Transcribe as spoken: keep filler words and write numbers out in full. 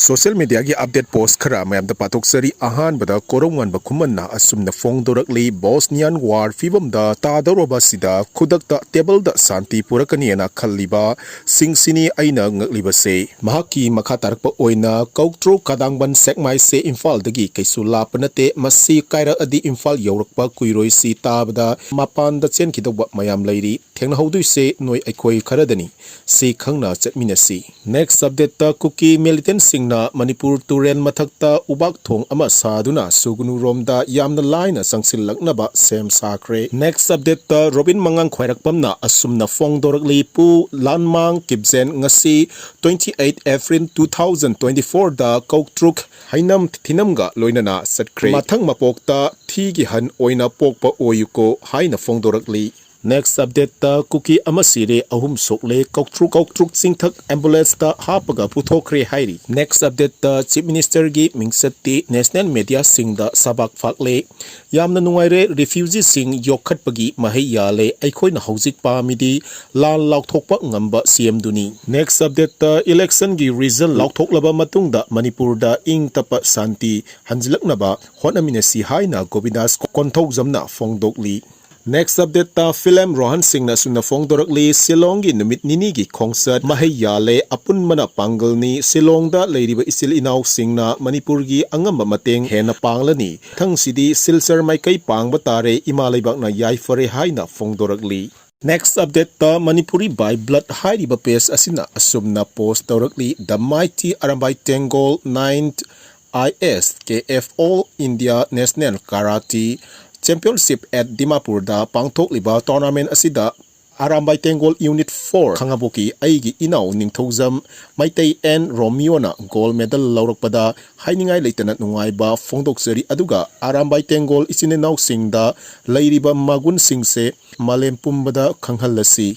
Social mediaꯒꯤ update post ꯈꯔ ꯃꯌꯥꯝꯗ ꯄꯥꯊꯣꯛꯆꯔꯤ꯫ ꯑꯍꯥꯟꯕꯗ ꯀꯣꯔꯧꯉꯥꯟꯕ ꯈꯨꯃꯟꯅ ꯑꯁꯨꯝꯅ ꯐꯣꯡꯗꯣꯔꯛꯂꯤ, Bosnian war ꯐꯤꯕꯝꯗ ꯇꯥꯗꯧꯔꯕ ꯑꯁꯤꯗ ꯈꯨꯗꯛꯇ tableꯗ ꯁꯥꯟꯇꯤ ꯄꯨꯔꯛꯀꯅꯤꯅ ꯈꯜꯂꯤꯕ ꯁꯤꯡꯁꯤꯅꯤ ꯑꯩꯅ ꯉꯛꯂꯤꯕꯁꯦ꯫ ꯃꯍꯥꯛꯀꯤ ꯃꯈꯥ ꯇꯥꯔꯛꯄ ꯑꯣꯏꯅ ꯀꯧꯇ꯭ꯔꯨ ꯀꯥꯗꯥꯡꯕꯟ ꯁꯦꯛꯃꯥꯏꯁꯦ ꯏꯝꯐꯥꯜꯗꯒꯤ ꯀꯩꯁꯨ ꯂꯥꯞꯄ ꯅꯠꯇꯦ, ꯃꯁꯤ ꯀꯥꯏꯔꯛꯑꯗꯤ ꯏꯝꯐꯥꯜ ꯌꯧꯔꯛꯄ ꯀꯨꯏꯔꯣꯏ, ꯁꯤ ꯇꯥꯕꯗ ꯃꯄꯥꯟꯗ ꯆꯦꯟꯈꯤꯗꯧꯕ ꯃꯌꯥꯝ ꯂꯩꯔꯤ꯫ ꯊꯦꯡꯅꯍꯧꯗꯣꯏꯁꯦ ꯅꯣꯏ ꯑꯩꯈꯣꯏ ꯈꯔꯗꯅꯤ꯫ ꯁꯤ ꯈꯪꯅ ꯆꯠꯃꯤꯟꯅꯁꯤ꯫ Next updateꯇ ꯀꯨꯀꯤ militantꯁꯤꯡꯅ ꯃꯅꯤꯄꯨꯔ ꯇꯨꯔꯦꯜ ꯃꯊꯛꯇ ꯎꯕꯥꯛ ꯊꯣꯡ ꯑꯃ ꯁꯥꯗꯨꯅ ꯁꯨꯒꯅꯨꯔꯣꯝꯗ ꯌꯥꯝꯅ ꯂꯥꯏꯅ ꯆꯪꯁꯤꯜꯂꯛꯅꯕ ꯁꯦꯝ ꯁꯥꯈ꯭ꯔꯦ꯫ Next updateꯇ ꯔꯣꯕꯤꯟ ꯃꯉꯥꯡ ꯈ꯭ꯋꯥꯏꯔꯥꯛꯄꯝꯅ ꯑꯁꯨꯝꯅ ꯐꯣꯡꯗꯣꯔꯛꯂꯤ, ꯄꯨ ꯂꯥꯟꯃꯥꯡ ꯀꯤꯞꯖꯦꯟ ꯉꯁꯤ twenty eight April two thousand twenty fourꯗ ꯀꯧꯇ꯭ꯔꯨꯛ ꯍꯩꯅꯝ ꯊꯤꯅꯝꯒ ꯂꯣꯏꯅꯅ ꯆꯠꯈ꯭ꯔꯦ꯫ ꯃꯊꯪ ꯃꯄꯣꯛꯇ ꯊꯤꯒꯤ ꯍꯟ ꯑꯣꯏꯅ ꯄꯣꯛꯄ ꯑꯣꯏꯌꯨꯀꯣ ꯍꯥꯏꯅ ꯐꯣꯡꯗꯣꯔꯛꯂꯤ꯫ Next updateꯇ ꯀꯨꯀꯤ ꯑꯃ ꯁꯤꯔꯦ, ꯑꯍꯨꯝ ꯁꯣꯛꯂꯦ, ꯀꯧꯇ꯭ꯔꯨꯛ, ꯀꯧꯇ꯭ꯔꯨꯛ ꯆꯤꯡꯊꯛ ambulanceꯇ ꯍꯥꯞꯄꯒ ꯄꯨꯊꯣꯛꯈ꯭ꯔꯦ ꯍꯥꯏꯔꯤ꯫ Next updateꯇ Chief Ministerꯒꯤ ꯃꯤꯡꯆꯠꯇꯤ national mediaꯁꯤꯡꯗ ꯁꯕꯥꯛ ꯐꯥꯛꯂꯦ꯫ ꯌꯥꯝꯅ ꯅꯨꯡꯉꯥꯏꯔꯦ, refugeeꯁꯤꯡ ꯌꯣꯛꯈꯠꯄꯒꯤ ꯃꯍꯩ ꯌꯥꯜꯂꯦ꯫ ꯑꯩꯈꯣꯏꯅ ꯍꯧꯖꯤꯛ ꯄꯥꯝꯃꯤꯗꯤ ꯂꯥꯟ ꯂꯥꯎꯊꯣꯛꯄ ꯉꯝꯕ CMꯗꯨꯅꯤ꯫ Next updateꯇ electionꯒꯤ result ꯂꯥꯎꯊꯣꯛꯂꯕ ꯃꯇꯨꯡꯗ ꯃꯅꯤꯄꯨꯔꯗ ꯏꯪ ꯇꯞꯄ ꯁꯥꯟꯇꯤ ꯍꯟꯖꯤꯜꯂꯛꯅꯕ ꯍꯣꯠꯅꯃꯤꯟꯅꯁꯤ ꯍꯥꯏꯅ ꯒꯣꯕꯤꯟꯗꯥꯁ ꯀꯣꯟꯊꯧꯖꯝꯅ ꯐꯣꯡꯗꯣꯛꯂꯤ꯫ Next updateꯇ ꯐꯤꯂꯝ ꯔꯣꯍꯟ ꯁꯤꯡꯅ ꯑꯁꯨꯝꯅ ꯐꯣꯡꯗꯣꯔꯛꯂꯤ, ꯁꯤꯂꯣꯡꯒꯤ ꯅꯨꯃꯤꯠ ꯅꯤꯅꯤꯒꯤ ꯈꯣꯡꯆꯠ ꯃꯍꯩ ꯌꯥꯜꯂꯦ, ꯑꯄꯨꯟꯕꯅ ꯄꯥꯡꯒꯜꯅꯤ꯫ ꯁꯤꯂꯣꯡꯗ ꯂꯩꯔꯤꯕ ꯏꯆꯤꯜ ꯏꯅꯥꯎꯁꯤꯡꯅ ꯃꯅꯤꯄꯨꯔꯒꯤ ꯑꯉꯝꯕ ꯃꯇꯦꯡ ꯍꯦꯟꯅ ꯄꯥꯡꯂꯅꯤ꯫ ꯃꯊꯪꯁꯤꯗꯤ ꯁꯤꯜꯆꯔ ꯃꯥꯏꯀꯩ ꯄꯥꯡꯕ ꯇꯥꯔꯦ, ꯏꯃꯥ ꯂꯩꯕꯥꯛꯅ ꯌꯥꯏꯐꯔꯦ ꯍꯥꯏꯅ ꯐꯣꯡꯗꯣꯔꯛꯂꯤ꯫ Next updateꯇ Manipuri by Blood ꯍꯥꯏꯔꯤꯕ page ꯑꯁꯤꯅ ꯑꯁꯨꯝꯅ post ꯇꯧꯔꯛꯂꯤ, The mighty Arambai Tenggol ninth I S K F All India National Karate Championship at ꯗꯤꯃꯥꯄꯨꯔꯗ ꯄꯥꯡꯊꯣꯛꯂꯤꯕ tournament ꯑꯁꯤꯗ ꯑꯔꯥꯝꯕꯥꯏ ꯇꯦꯡꯒꯣꯜ Unit four ꯈꯥꯉꯕꯣꯛꯀꯤ ꯑꯩꯒꯤ ꯏꯅꯥꯎ ꯅꯤꯡꯊꯧꯖꯝ ꯃꯩꯇꯩ ꯑꯦꯟ ꯔꯣꯃꯤꯌꯣꯅ gold medal ꯂꯧꯔꯛꯄꯗ ꯍꯥꯏꯅꯤꯡꯉꯥꯏ ꯂꯩꯇꯅ ꯅꯨꯡꯉꯥꯏꯕ ꯐꯣꯡꯗꯣꯛꯆꯔꯤ꯫ ꯑꯗꯨꯒ ꯑꯔꯥꯝꯕꯥꯏ ꯇꯦꯡꯒꯣꯜ ꯏꯆꯤꯟ ꯏꯅꯥꯎꯁꯤꯡꯗ ꯂꯩꯔꯤꯕ ꯃꯒꯨꯟꯁꯤꯡꯁꯦ ꯃꯥꯂꯦꯝ ꯄꯨꯝꯕꯗ ꯈꯪꯍꯜꯂꯁꯤ꯫